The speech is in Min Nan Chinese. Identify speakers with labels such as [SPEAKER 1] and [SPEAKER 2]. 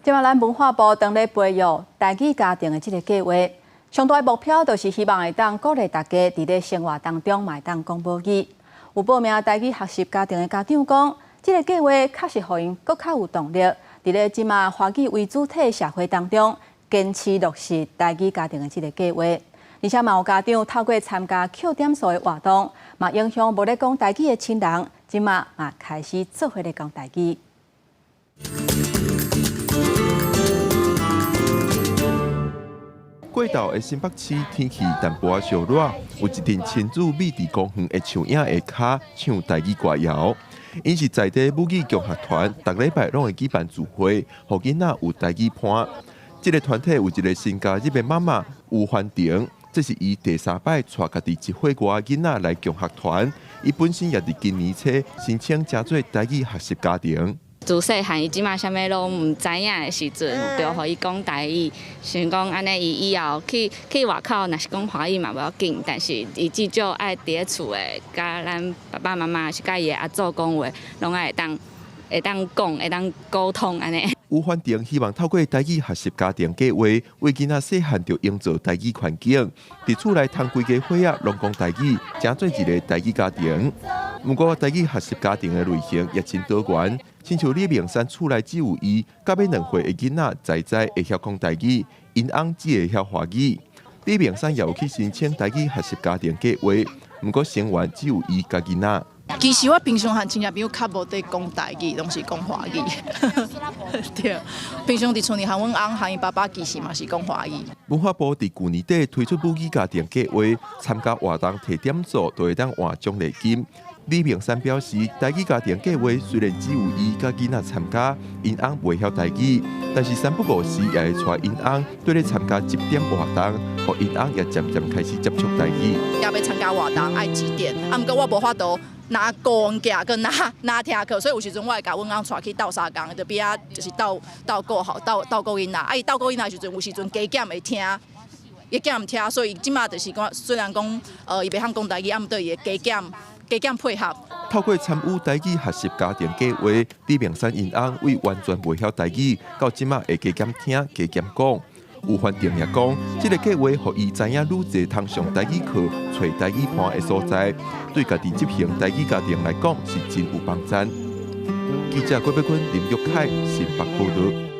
[SPEAKER 1] 這擺咱文化部當咧培育台語家庭的這个計畫，上大的目標就是希望會當鼓勵大家佇咧生活當中嘛會當講母語。有報名台語學習家庭的家長講，這个計畫確實予𪜶閣較有動力，佇咧這馬華語為主體的社會當中，堅持落實台語家庭的這个計畫。而且嘛有家長透過參加扣點數的活動，嘛影響無咧講台語的親人，這馬嘛開始做伙咧講台語。
[SPEAKER 2] 過晝的新北市天氣淡薄仔燒熱，有一陣親子覕佇公園的樹影下跤唱台語歌謠。𪜶是在地母語共學團，逐禮拜攏會舉辦聚會，予囡仔有台語伴。這个團體有一个新加入的媽媽吳歡婷，這是伊第三擺帶家己一歲外囡仔來共學團。伊本身也佇今年初申請成做台語學習家庭。
[SPEAKER 3] 自細漢伊這馬啥物攏毋知影的時陣，就予伊講台語，想講按呢伊以後去去外口，若是講華語嘛無要緊，但是伊至少愛佇咧厝的，佮咱爸爸媽媽是佮伊的阿祖講話，攏愛會當會當講，會當溝通按呢。
[SPEAKER 2] 吳歡婷希望透過台語學習家庭計畫，為囡仔細漢就營造台語環境，佇厝內通規家伙仔攏講台語，成做一个台語家庭。毋過台語學習家庭的類型也真多元，親像李明山厝內只有伊，佮欲2歲的囡仔在在會曉講台語，𪜶翁只會曉華語。李明山也有去申請台語學習家庭計畫，毋過成員只有伊佮囡仔。
[SPEAKER 4] 其實我平常和親戚朋友較無佇講台語，攏是講華語。對，平常佇厝裡和阮翁和伊爸爸其實嘛是講華語。
[SPEAKER 2] 文化部佇舊年底推出母語家庭計畫，參加活動提點數就會當換獎勵金。李明山表示，台語家庭計畫雖然只有伊佮囡仔參加，𪜶翁袂曉台語，但是三不五時也會帶𪜶翁綴咧參加集點活動，予𪜶翁也漸漸開始接觸台語。
[SPEAKER 4] 也欲參加活動愛集點，啊，毋過我無法度拿顧物件，佮拿拿聽課，所以有時陣我會共阮翁帶去鬥相共，就邊仔就是鬥鬥顧吼，鬥鬥顧囡仔。啊，伊鬥顧囡仔的時陣，有時陣加減會聽，伊減毋聽，所以這馬就是講，雖然講，伊袂曉講台語，啊，毋過伊會加減加減配合。
[SPEAKER 2] 透過參與台語學習家庭計畫，李明山𪜶翁為完全袂曉台語，到這馬會加減聽、加減講。吳歡婷也講，這个計畫予伊知影愈濟通上台語課、揣台語伴的所在，對家己執行台語家庭來講是真有幫贊。記者郭碧坤、林玉凱新北報導。